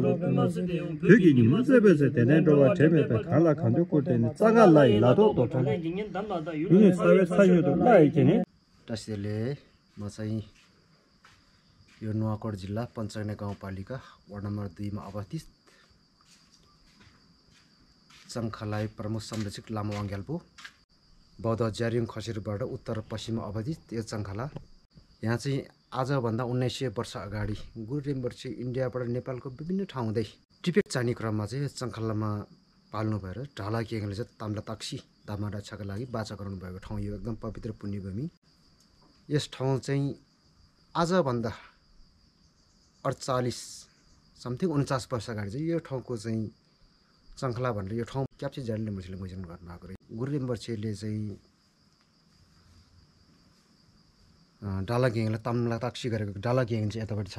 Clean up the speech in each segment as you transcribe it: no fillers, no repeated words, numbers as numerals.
되게 문제에서 되는 거와 재배가 갈라 간도고 되는 짜갈라이 나도 또 이게 사회 사유도 나이지네 त्यसैले म चाहिँ यो नुवाकोट जिल्ला पञ्चगने गाउँपालिका वार्ड नम्बर 2 मा अवस्थित चङ्खलाई प्रमुख संरक्षक लामो वाङ्ग्यालपो बौद्ध ज्यारिङ खसेरबाट उत्तर पश्चिममा अवस्थित यो चङ्खला यहाँ चाहिँ आजभन्दा 1900 वर्ष अगाडि गुरुरेम्बर्छे इन्डियाबाट नेपालको विभिन्न ठाउँ हुँदै टिपेट जाने क्रममा चाहिँ चङ्खलामा पाल्नु भएर ढाला केङले चाहिँ ताम्ला ताक्सी दामा रक्षाका लागि बाचा गराउनु भएको ठाउँ यो एकदम पवित्र पुण्यभूमि यस ठाउँ चाहिँ आजभन्दा 48 समथिङ 49 वर्ष अगाडि चाहिँ यो ठाउँको चाहिँ चङ्खला भनेर यो ठाउँ क्याप्चे ज्यारिङले मुसिले मोजिन गर्नु भएको रहेछ गुरुरेम्बर्छेले चाहिँ डाला गेङलाई ताम्ला ताक्सी गरेको डाला गेङ चाहिँ यतापट्टि छ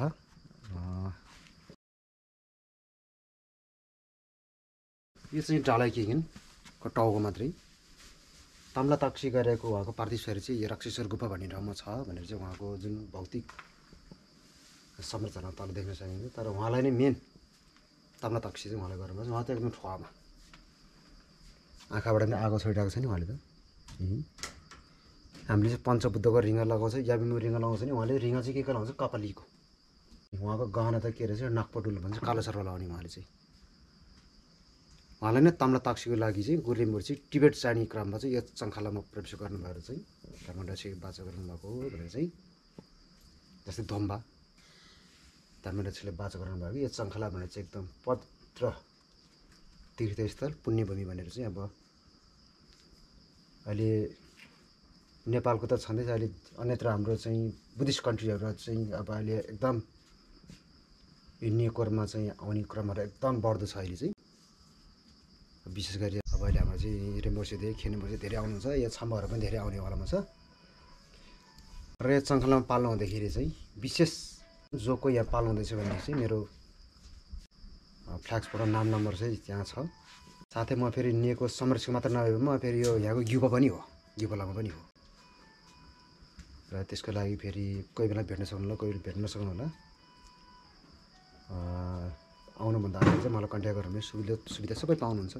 यो चाहिँ डाला गेङको टाउको मात्रै ताम्ला ताक्सी गरेको उहाँको पार्थिव चाहिँ राक्षेश्वर गुफा भन्ने ठाउँमा छ भनेर चाहिँ उहाँको जुन भौतिक संरचना तल देख्न सकिन्छ तर उहाँलाई नै मेन ताम्ला ताक्सी चाहिँ उहाँले गर्नुभएको छ उहाँ त एकदम ठुवामा आँखाबाट पनि आगो छोडिरहेको छ नि उहाँले त हामीले चाहिँ पञ्चबुद्धको रिङ्गा लगाउँछ याबिमो रिङ्गा लगाउँछ नि उहाँले रिङ्गा चाहिँ के लगाउँछ कपालीको उहाँको गहना त के रहेछ नाकपटुल भन्छ कालो सर्प लगाउने उहाँले चाहिँ उहाँलाई नै ताम्ला ताक्सीको लागि चाहिँ गुरुरेम्बर्छे टिबेट जाने क्रममा चाहिँ यो चङ्खलामा प्रवेश गर्नुभएर चाहिँ धर्मराज बाचा गर्नुभएको हो भनेर चाहिँ जस्तै धम्बा धर्मराजले बाचा गर्नुभएको यो चङ्खला भनेर चाहिँ एकदम पवित्र तीर्थस्थल पुण्यभूमि भनेर चाहिँ अब अहिले नेपालको त छँदैछ अहिले अन्यत्र हाम्रो चाहिँ बुद्धिस्ट कन्ट्रीहरू चाहिँ अब अहिले एकदम युनिकोरमा चाहिँ आउने क्रमहरू एकदम बढ्दो छ अहिले चाहिँ विशेष गरी अब अहिले हाम्रो चाहिँ रेम्बर्छेदेखि खेनेम्बर्छे धेरै आउनुहुन्छ यहाँ छाम्बाहरू पनि धेरै आउनेवालामा छ र यो चङ्खलामा पाल्नु हुँदाखेरि चाहिँ विशेष जो कोही यहाँ पाल्नु हुँदैछ भने चाहिँ मेरो फ्ल्याक्सबाट नाम नम्बर चाहिँ त्यहाँ छ साथै म फेरि निएको संरक्षक मात्र नभए म फेरि यो यहाँको युवा पनि हो युवा लामा पनि हो र त्यसको लागि फेरि कोही बेला भेट्न सक्नुहुला कोही बेला भेट्न सक्नुहुला आउनुभन्दा अगाडि चाहिँ मलाई कन्ट्याक्ट गरेर भने सुविधा सबै पाउनुहुन्छ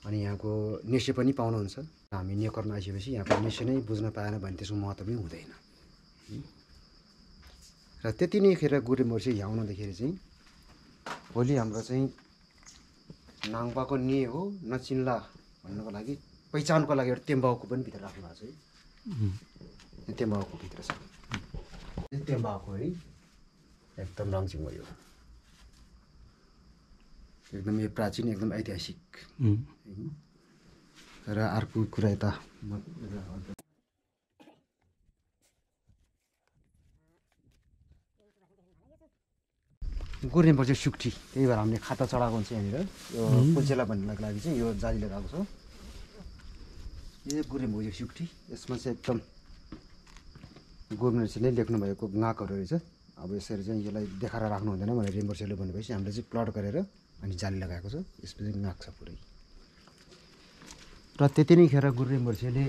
अनि यहाँको नेसे पनि पाउनुहुन्छ हामी नेकरमा आइसकेपछि यहाँको नेसे नै बुझ्न पाएन भने त्यसको महत्त्व पनि हुँदैन र त्यति नै खेर गुरुरेम्बर्छे यहाँ आउनुहुँदाखेरि चाहिँ भोलि हाम्रो चाहिँ नाङपाको ने हो नचिन्ला भन्नुको लागि पहिचानको लागि एउटा तेम्बाउको पनि भित्र राख्नु भएको छ है तेम्बाउको भित्र छ तेम्बाउको है एकदम रङचिङ भयो एकदम यो प्राचीन एकदम ऐतिहासिक र अर्को कुरा यता गुरुरेम्बर्छे सुक्ठी त्यही भएर हामीले खाता चढाएको हुन्छ यहाँनिर यो पुल्चेला भन्नको लागि चाहिँ यो जाली लगाएको छ यो गुरुरेम्बर्छे सुक्ठी यसमा चाहिँ एकदम गुरुरेम्बर्छेले लेख्नुभएको गाँकहरू रहेछ अब यसरी चाहिँ यसलाई देखाएर राख्नु हुँदैन भनेर रेम्बर्छेले भन्नुभएपछि हामीले चाहिँ प्लट गरेर अनि जाली लगाएको छ यसमा चाहिँ गाँक छ पुरै र त्यति नै खेर गुरुरेम्बर्छेले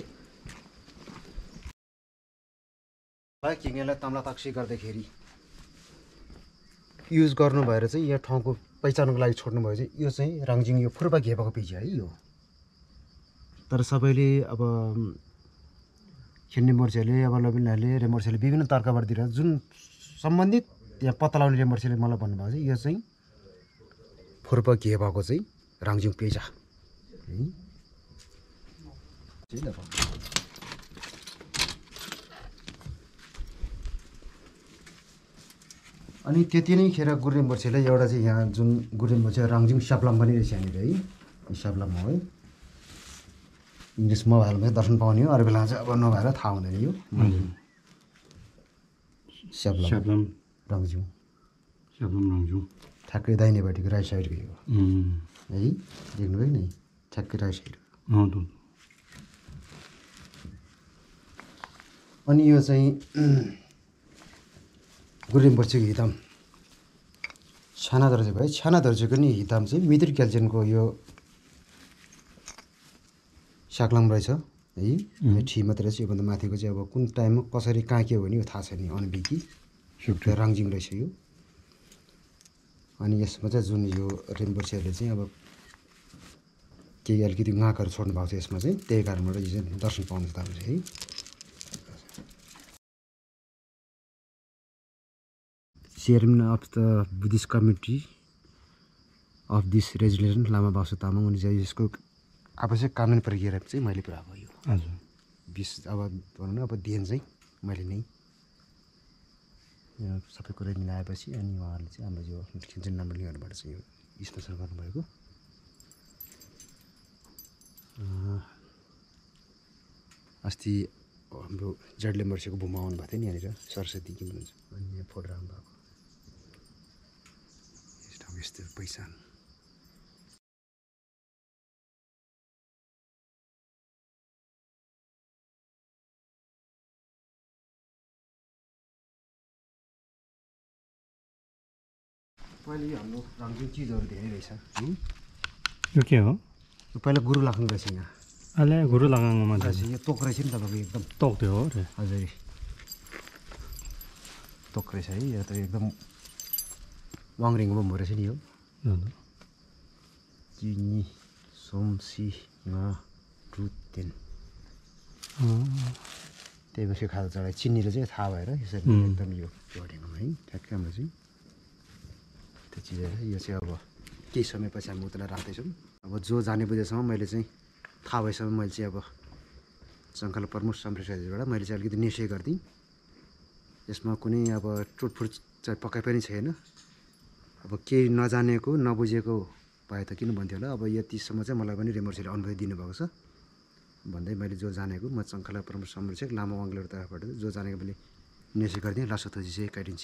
किङेलाई ताम्ला ताक्सी गर्दाखेरि युज गर्नु भएर चाहिँ यहाँ ठाउँको पहिचानको लागि छोड्नु भयो चाहिँ यो चाहिँ राङजिङ यो फुर्बा घेपाको पिजी है यो तर सबैले अब खेन्ने मोर्चेले अब लबिनहरूले रेमोर्चेले विभिन्न तर्कबाट दिएर जुन सम्बन्धित यहाँ पत्ता लगाउने रेमोर्चेले मलाई भन्नुभएको चाहिँ यो चाहिँ फुर्बा घेपाको चाहिँ राङजिङ पेजा है अनि त्यति नै खेर गुरुरेम्बर्छेलाई एउटा चाहिँ यहाँ जुन गुरुरेम्बर्छे राङजिङ स्याप्लाम पनि रहेछ यहाँनिर है स्याप्लाम हो है इङ्ग्लिसमा भएर दर्शन पाउने हो अरू बेला चाहिँ अब नभएर थाहा हुँदैन यो स्याप्लाम राङजिङ ठ्याक्कै दाहिनेपट्टिको राइट साइडको यो है देख्नुभयो नि ठ्याक्कै राइट साइड अनि यो चाहिँ गुरुरेम्बर्छेको हिताम छाना दर्जे भयो छाना दर्जेको नि हिताम चाहिँ मितिर क्याल्चियनको यो साक्लाम रहेछ है ठी मात्रै रहेछ योभन्दा माथिको चाहिँ अब कुन टाइममा कसरी कहाँ के हो भने यो थाहा छैन अनबिकी राङजिङ रहेछ यो अनि यसमा चाहिँ जुन यो रिम्पोछेहरूले चाहिँ अब केही अलिकति गाँकहरू छोड्नु भएको छ यसमा चाहिँ, त्यही कारणबाट यो चाहिँ दर्शन पाउनु छ तपाईँले है। Chairman of the Buddhist committee of this resolution Lama Basu Tamang, अनि चाहिँ यसको आवश्यक कानुनी प्रक्रिया चाहिँ मैले पुरा भयो हजुर। अब भनौँ न अब देन चाहिँ मैले नै यो सबै कुरा मिलाएपछि अनि उहाँहरूले चाहिँ हाम्रो यो खिन्चन नम्बरबाट चाहिँ यो स्पोन्सर गर्नुभएको। अस्ति हाम्रो जडले मर्सेको भूमा आउनुभएको थियो नि यहाँनिर, सरस्वती के भन्नुहुन्छ, अनि यहाँ फोटो राख्नु भएको। यस्तो पहिचान पहिले यो हाम्रो रङ्गिन चिजहरू धेरै रहेछ। यो के हो? यो पहिला गुरु लाग्नु रहेछ यहाँ। अहिले गुरु लगाउनुमा यो तोक रहेछ नि तपाईँको एकदम तोक्थ्यो हो रे। हजुर तोक रहेछ है, यो त एकदम वाङरिङको बम रहेछ नि यो। चिनी सोमसी रुतेन त्यही पछि खाजा चढाइ चिनीले चाहिँ थाहा भएर यसरी एकदम यो जोडेको है ठ्याक्कै हाम्रो चाहिँ त्यो चिजहरू। यो चाहिँ अब केही समयपछि हामी उता राख्दैछौँ। अब जो जाने बुझेसम्म मैले चाहिँ थाहा भएसम्म मैले चाहिँ अब सङ्कल्प प्रमुख सम्प्रेषणबाट मैले चाहिँ अलिकति निश्चय गरिदिएँ। यसमा कुनै अब टुटफुट चाहिँ पक्कै पनि छैन। अब केही नजानेको नबुझेको भए त किन भन्थ्यो होला। अब यतिसम्म चाहिँ मलाई पनि रेमर्सीले अनुभूति दिनुभएको छ भन्दै मैले जो जानेको म सङ्कल्प प्रमुख संरक्षक लामा वाङ्गलेको तर्फबाट जो जानेको मैले निश्चय गरिदिएँ। लासोथोजी चाहिँ काटिन्छ।